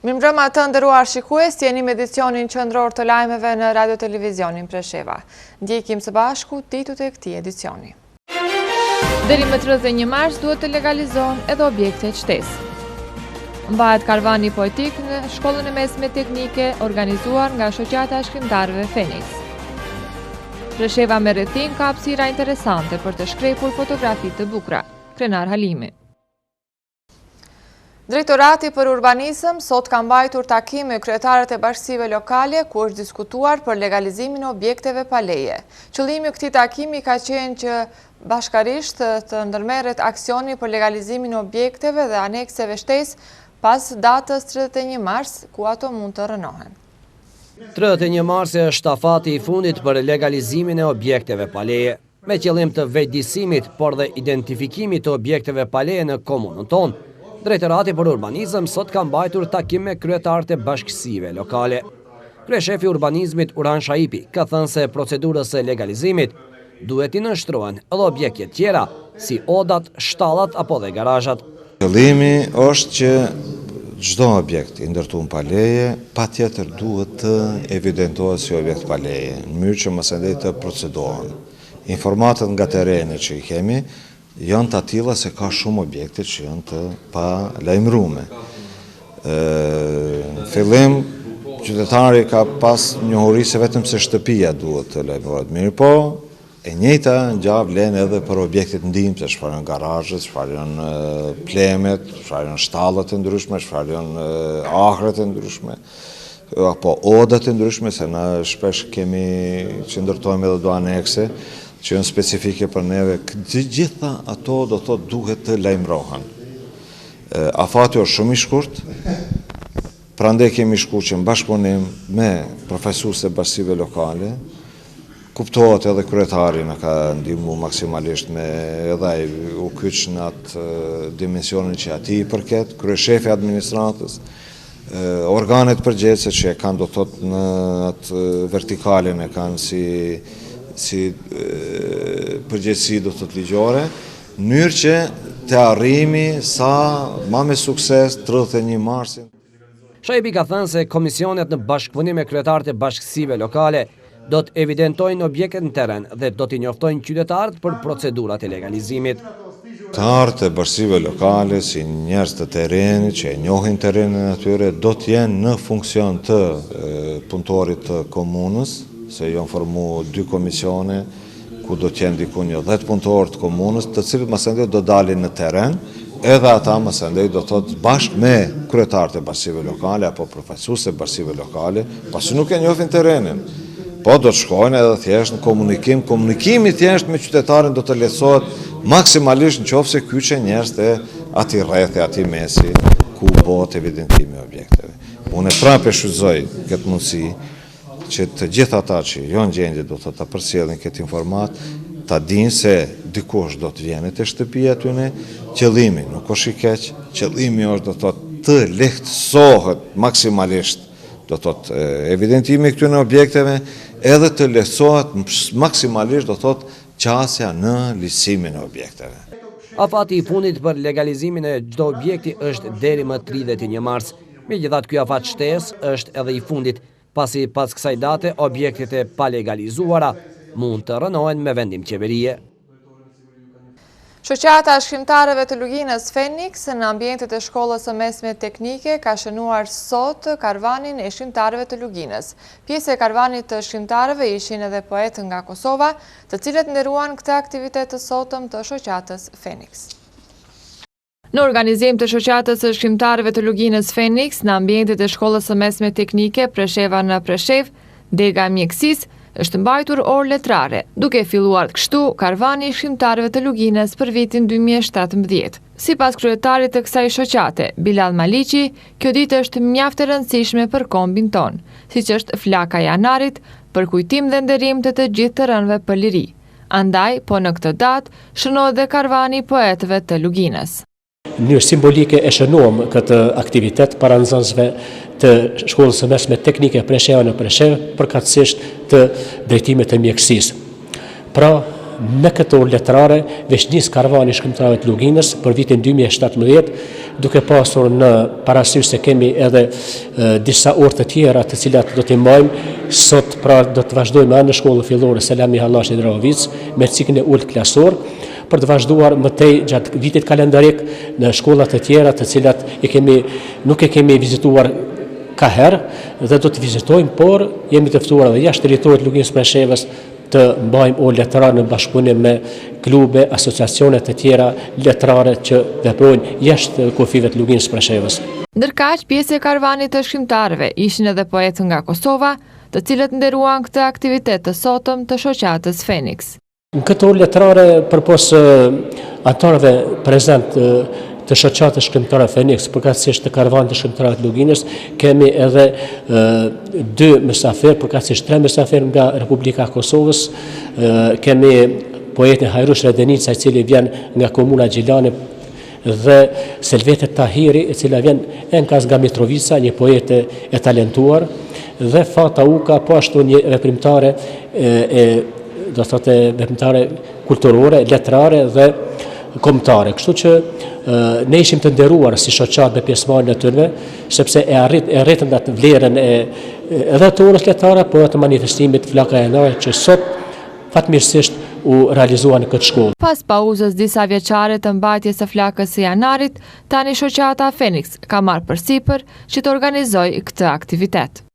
Mirëmbrëma të nderuar shikues, jeni me edicionin qendror të lajmeve në Radio Televizionin Presheva. Ndjekim së bashku titujt e këtij edicioni. Deri më 31 mars duhet të legalizohen edhe objektet shtesë. Mbahet karvani poetik në shkollën e mesme teknike organizuar nga Shoqata e Shkrimtarëve Feniks. Presheva me rrethinë ka hapësira interesante për të shkrepur fotografi të bukura. Krenar Halimi. Drejtorati për Urbanizëm sot ka mbajtur takim me kryetarët e bashkësive lokale ku është diskutuar për legalizimin e objekteve pa leje. Qëllimi i këtij takimi ka qenë që bashkarisht të ndërmerret aksioni për legalizimin e objekteve dhe anekseve shtesë pas datës 31 mars ku ato mund të rrënohen. 31 marsi është afati i fundit për legalizimin e objekteve pa leje. Me qëllim të vetëdijësimit, por dhe identifikimit të objekteve pa leje në komunën tonë, Drejtorati për Urbanizëm sot ka mbajtur takim me kryetarët e bashkësive lokale. Kryeshefi i Urbanizmit Uran Shaipi ka thënë se procedurës së legalizimit duhet t'i nënshtrohen edhe objektet tjera, si odat, shtallat apo dhe garazhat. Qëllimi është që çdo objekt i ndërtuar pa leje, patjetër duhet të evidentohet si objekt pa leje, në mënyrë që masandej të procedohen. Informatat nga terreni që i kemi janë të atilla se ka shumë objekte që janë të palajmërume. Në fillim qytetari ka pas njohuri se vetëm se shtëpia duhet të lajmërohet. Mirëpo, E njëjta gja vlen edhe për objektet ndihmëse, çfarë janë garazhet, çfarë janë plemet, çfarë janë shtallat e ndryshme, çfarë janë ahret e ndryshme, apo odat e ndryshme, se na shpesh kemi që ndërtojmë edhe do anekse, që janë specifike për neve, të gjitha ato do të thotë duhet të lajmërohen. Afati është shumë i shkurt, prandaj kemi shku që në bashkëpunim me përfaqësuesit e bashkësive lokale, Kuptohet edhe kryetari na ka ndihmu maksimalisht me edhe ai u kyç në atë dimensionin që atij i përket, kryeshefi i administratës, organet përgjegjëse që e kanë do të thotë në atë vertikalen e kanë si si përgjegjësi do të thotë ligjore, në mënyrë që të arrijmë sa ma me sukses 31 marsin. Shaipi ka thënë se komisionet në bashkëpunim me kryetarët e bashkësive lokale do të evidentojnë objektet në terren dhe do t'i njoftojnë qytetarët për procedurat e legalizimit. Kryetarët e bashkësive lokale si njerëz të terrenit që e njohin terrenin e tyre do të jenë në funksion të punëtorit të komunës, se janë formu dy komisione, ku do të jenë diku një 10 punëtorë të komunës, të cilët masandej do dalin në terren, edhe ata masandej do të thotë bashkë me kryetarët e bashkësive lokale apo përfaqësuesit e bashkësive lokale, pasi nuk e njohin terrenin. Po do të shkojnë edhe thjesht në komunikim, komunikimi thjesht me qytetarin do të lehtësohet maksimalisht në qoftë se kyçen njerëz të atij rrethi, atij mesi, ku bëhet evidentimi i objekteve. Unë prapë e shfrytëzoj këtë mundësi që të gjithë ata që janë në gjendje do të ta përcjellin këtë informatë, ta dinë se dikush do të vjen te shtëpia e tyne, qëllimi nuk është i keq, qëllimi është do të thotë të lehtësohet maksimalisht do të thotë evidentimi i këtyre objekteve, edhe të lehtësohet maksimalisht do të thotë qasja në ligjësimin e objekteve. Afati i fundit për legalizimin e çdo objekti është deri më 31 mars. Megjithatë ky afat shtesë është edhe i fundit, pasi pas kësaj date objektet e palegalizuara mund të rrënohen me vendim qeverie. Shoqata e Shkrimtarëve të Luginës Feniks në ambientet e shkollës së mesme teknike ka shënuar sot karvanin e shkrimtarëve të Luginës. Pjesë e karvanit të shkrimtarëve ishin edhe poetë nga Kosova, të cilët nderuan këtë aktivitet të sotëm të shoqatës Feniks. Në organizim të Shoqatës së Shkrimtarëve të Luginës Feniks, në ambientet e Shkollës së Mesme Teknike Presheva në Preshevë, Dega e Mjekësisë, është mbajtur orë letrare, duke filluar kështu karvani i shkrimtarëve të Luginës për vitin 2017. Sipas kryetarit të kësaj shoqate, Bilall Maliqi, kjo ditë është mjaft e rëndësishme për kombin tonë, siç është Flaka e Janarit, për kujtim dhe nderim të të gjithë të rënëve për liri. Andaj, po në këtë datë, shënohet dhe karvani i poetëve të Luginës. Në mënyrë simbolike e shënuam këtë aktivitet para nxënësve të shkollës së mesme teknike Presheva në Preshevë, përkatësisht të drejtimit të mjekësisë. Pra, me këtë orë letrare veç nis karvani i shkrimtarëve të Luginës për vitin 2017, duke pasur në parasysh se kemi edhe disa orë të tjera të cilat do t'i mbajmë, sot pra do të vazhdojmë edhe në shkollën fillore Selami Hallashi Rahovicë me ciklin e ulët klasor, për të vazhduar më tej gjatë vitit kalendarik në shkolla të tjera të cilat i kemi nuk e kemi vizituar kaherë dhe do të vizitojmë, por jemi të ftuar edhe jashtë territorit të Luginës Preshevës të mbajmë orë letrare në bashkëpunim me klube, asociacione të tjera letrare që veprojnë jashtë kufijve të Luginës Preshevës. Ndërkaq, pjesë e karvanit të shkrimtarëve ishin edhe poetë nga Kosova, të cilët nderuan këtë aktivitet të sotëm të shoqatës Feniks. Në këtë orë letrare, përpos anëtarëve prezent të shoqatës shkrimtarëve Feniks, përkatësisht të karvanit të shkrimtarëve të Luginës, kemi edhe dy mysafirë, përkatësisht tre mysafirë nga Republika e Kosovës, kemi poetin Hajrush Redenica, i cili vjen nga komuna e Gjilanit, dhe Selvete Tahiri, e cila vjen enkas nga Mitrovica, një poete e talentuar, dhe Fata Uka, po ashtu një veprimtare e, e do të thotë veprimtare kulturore, letrare dhe kombëtare. Kështu që ne ishim të nderuar si shoqatë me pjesëmarrjen e tyre, sepse e arrit e rritën atë vlerën e edhe të orës letrare, por edhe të manifestimit Flaka e Janarit që sot fatmirësisht u realizua në këtë shkollë. Pas pauzës disavjeçare të mbajtjes së Flakës së Janarit, tani shoqata Feniks ka marrë përsipër që të organizojë këtë aktivitet.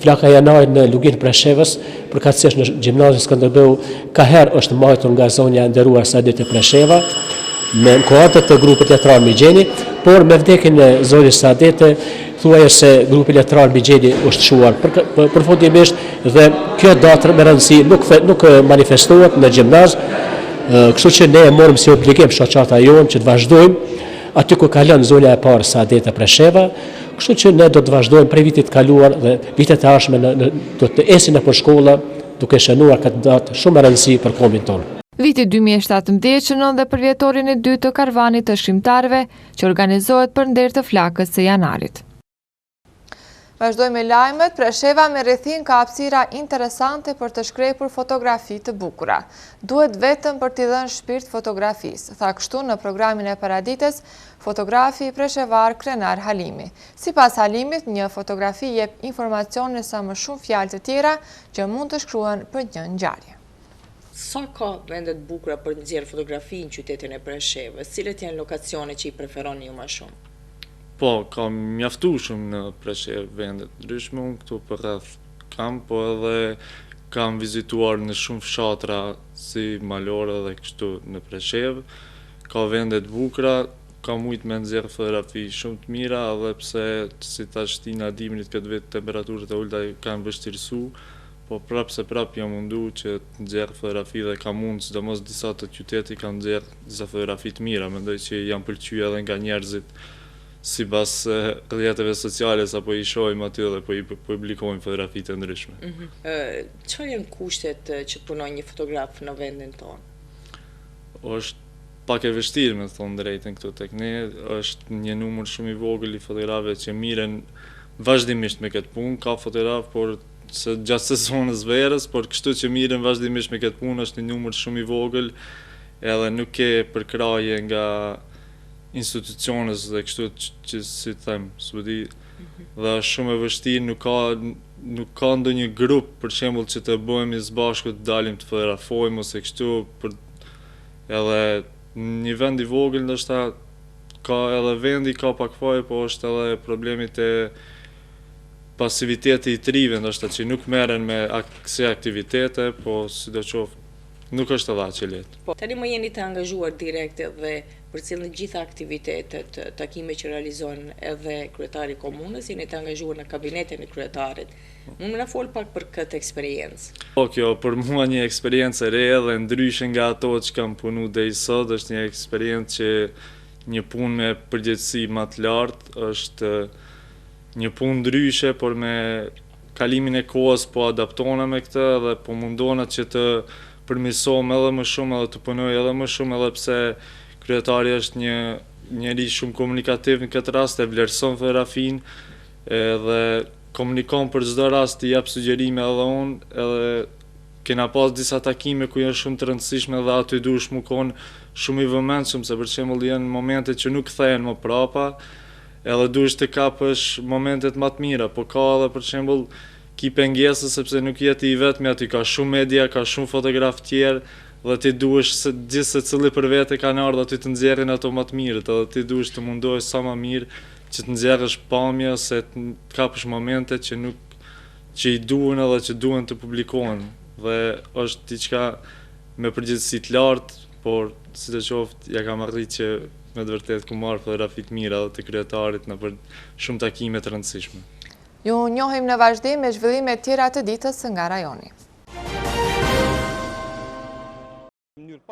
Flaka e Janarit në Luginë të Preshevës, përkatësisht në gjimnazin Skënderbeu, kaherë është mbajtur nga zonja e nderuar Sadete Presheva, në kuadër të grupit letrar Migjeni, por me vdekjen e zonjës Sadete, thuaje se grupi letrar Migjeni është shuar përfundimisht dhe kjo datë me rëndësi nuk nuk manifestohet në gjimnaz, kështu që ne e morëm si obligim shoqata jonë që të vazhdojmë aty ku ka lënë zonja e parë Sadete Presheva, kështu që ne do të vazhdojmë prej vitit të kaluar dhe vitet e ardhshme në, në, do të ecim nëpër shkolla duke shënuar këtë datë shumë me rëndësi për kombin tonë. Viti 2017 shënon dhe përvjetorin e dytë të karvanit të shkrimtarëve që organizohet për nder të Flakës së Janarit. Vazhdojmë me lajmet, Presheva me rrethinë ka hapësira interesante për të shkrepur fotografi të bukura. Duhet vetëm për t'i dhënë shpirt fotografisë, tha kështu në programin e paradites fotografi preshevar Krenar Halimi. Sipas Halimit, një fotografi jep informacione sa më shumë fjalë të tjera që mund të shkruhen për një ngjarje. Sa ka vende të bukura për të nxjerrë fotografi në qytetin e Preshevës? Cilat janë lokacionet që i preferoni ju më shumë? Po, ka mjaftueshëm në Preshevë vende të ndryshme, unë këtu përreth kam, po edhe kam vizituar në shumë fshatra si malore dhe kështu në Preshevë. Ka vende të bukura, ka mujt me nxjerr fotografi shumë të mira, edhe pse si tash stina e dimrit këtë vit temperaturat e ulëta kanë vështirësu, po prapë se prapë jam mundu që të nxjerr fotografi dhe kam mund, sidomos disa të qytetit kam nxjerr disa fotografi të mira, mendoj që janë pëlqy edhe nga njerëzit sipas rrjeteve sociale sa po i shohim aty dhe po i publikojmë fotografitë e ndryshme. Mhm. Çfarë janë kushtet që të punojë një fotograf në vendin tonë? Është pak e vështirë me thonë drejtën këtu tek ne, është një numër shumë i vogël i fotografëve që mirren vazhdimisht me këtë punë, ka fotografë por se gjatë sezonës verës, por kështu që mirren vazhdimisht me këtë punë është një numër shumë i vogël, edhe nuk ke përkrahje nga institucionet dhe kështu që si të them, s'po di, dhe është shumë e vështirë, nuk ka nuk ka ndonjë grup për shembull që të bëhemi së bashku të dalim të fotografojmë ose kështu për edhe një vend i vogël ndoshta ka edhe vendi ka pak faj, po është edhe problemi te pasiviteti i të rinjve ndoshta që nuk merren me kësi aktivitete, po sidoqoftë nuk është edhe aq e lehtë. Po, tani më jeni të angazhuar direkt dhe përcjellni gjitha aktivitetet, takimet që realizon edhe kryetari i komunës, jeni të angazhuar në kabinetin e kryetarit. Mund me na fol pak për këtë eksperiencë? Po, kjo për mua një eksperiencë e re dhe ndryshe nga ato që kam punu deri sot, është një eksperiencë që një punë me përgjegjësi më të lartë, është një punë ndryshe, por me kalimin e kohës po adaptohna me këtë dhe po mundohna që të përmirësohem edhe më shumë edhe të punoj edhe më shumë edhe pse kryetari është një njeri shumë komunikativ në këtë rast e vlerëson fotografinë edhe komunikon për çdo rast i jap sugjerime edhe unë edhe. Kena pas disa takime ku janë shumë të rëndësishme dhe aty duhesh mu kon shumë i vëmendshëm se për shembull janë momente që nuk kthehen më prapa, edhe duhesh të kapësh momentet ma të mira, po ka edhe për shembull ki pengesa sepse nuk je ti i vetmi aty, ka shumë media, ka shumë fotografë tjerë dhe ti duhesh se gjithsecili për vete kanë ardhur aty të nxjerrin ato ma të mirët edhe ti duhesh të mundohesh sa ma mirë që të nxjerrësh pamje ose të kapësh momente që nuk që i duhen edhe që duhen të publikohen dhe është diçka me përgjegjësi të lartë, por sidoqoftë ja kam arrit që me të vërtetë kum marrë fotografi të mira edhe të kryetarit nëpër shumë takime të rëndësishme. Ju njohim në vazhdim me zhvillimet tjera të ditës nga rajoni.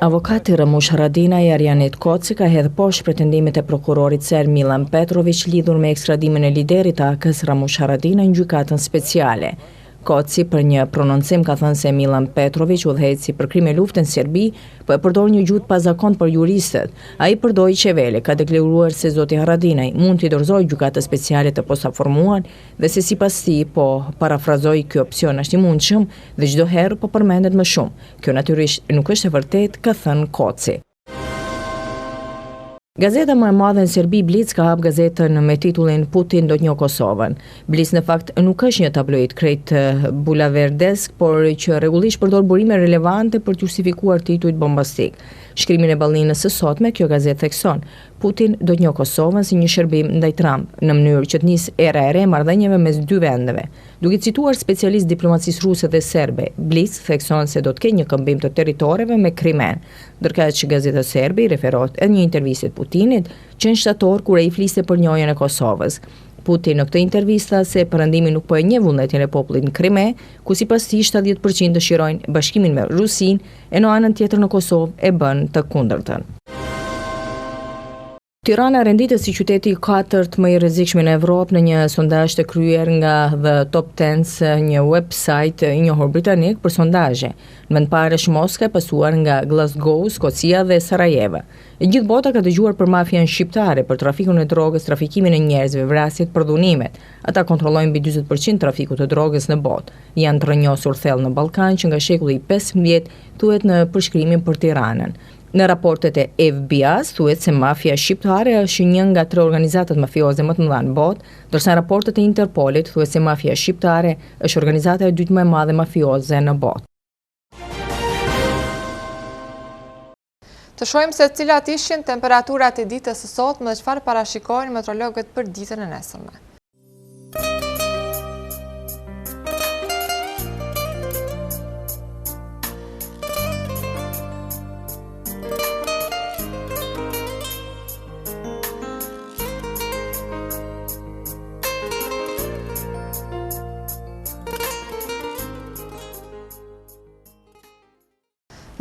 Avokati i Ramush Haradinaj, Arianit Koci ka hedhë poshtë pretendimet e prokurorit serb Millan Petroviq lidhur me ekstradimin e liderit të AAK-së Ramush Haradinaj në gjykatën speciale. Koci për një prononcim ka thënë se Millan Petroviq, udhëheqësi për krime lufte në Serbi, po e përdor një gjuhë të pazakontë për juristët. Ai për Deutsche Welle ka deklaruar se zoti Haradinaj mund t'i dorëzohet gjykatës speciale të posaformuar dhe se sipas tij po parafrazoj ky opsion është i mundshëm dhe çdo herë po përmendet më shumë. Kjo natyrisht nuk është e vërtetë, ka thënë Koci. Gazeta më e madhe në Serbi, Blic, ka hap gazetën me titullin Putin do të njohë Kosovën. Blic në fakt nuk është një tabloid krejt eh, bulaverdesk, por që rregullisht përdor burime relevante për të justifikuar titujt bombastik. Shkrimin e ballinës së sotme, kjo gazetë thekson, Putin do të njohë Kosovën si një shërbim ndaj Trump, në mënyrë që të nisë era e re e marrëdhënieve mes dy vendeve. Duke cituar specialistë të diplomacisë ruse dhe serbe, Blic thekson se do të ketë një këmbim të territoreve me Krimenë. Ndërkaq gazeta serbe i referohet edhe një interviste të Putinit, që në shtator kur ai fliste për njohjen e Kosovës. Putin në këtë intervistë tha se Perëndimi nuk po e njeh vullnetin e popullit në Krime, ku sipas tij 70 për qind dëshirojnë bashkimin me Rusinë, e në anën tjetër në Kosovë e bën të kundërtën. Tirana renditet si qyteti i katërt më i rrezikshëm në Evropë në një sondazh të kryer nga The Top Tens, një website i njohur britanik për sondazhe. Në vend parë është Moska e pasuar nga Glasgow, Skocia dhe Sarajeva. E gjithë bota ka dëgjuar për mafian shqiptare, për trafikun e drogës, trafikimin e njerëzve, vrasjet, përdhunimet. Ata kontrollojnë mbi 40% trafikut të drogës në botë. Janë të rrënjosur thellë në Ballkan që nga shekulli i 15, thuhet në përshkrimin për Tiranën. Në raportet e FBI-s thuhet se mafia shqiptare është një nga tre organizatat mafioze më të mëdha në botë, ndërsa në raportet e Interpolit thuhet se mafia shqiptare është organizata e dytë më e madhe mafioze në botë. Të shohim se cilat ishin temperaturat e ditës së sotme dhe çfarë parashikojnë meteorologët për ditën e nesërme.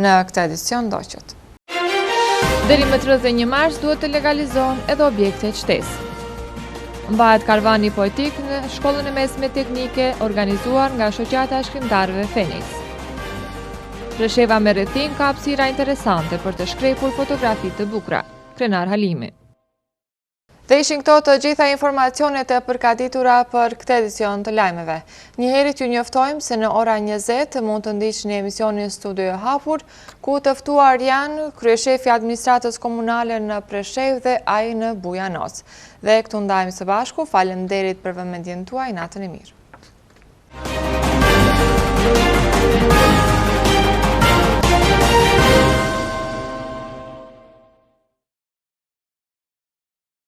Në këtë edicion ndoqët. Deri më 31 mars duhet të legalizohen edhe objektet shtesë. Mbahet karvani poetik në shkollën e mesme teknike organizuar nga shoqata e shkrimtarëve Feniks. Presheva me rrethinë ka hapësira interesante për të shkrepur fotografi të bukura. Krenar Halimi. Dhe ishin këto të gjitha informacionet e përgatitura për këtë edicion të lajmeve. Njëherit ju njoftojmë se në ora 20 mund të ndiqni emisionin Studio e Hapur, ku të ftuar janë kryeshefi i administratës komunale në Preshevë dhe ai në Bujanoc. Dhe këtu ndajmë së bashku, faleminderit për vëmendjen tuaj, natën e mirë.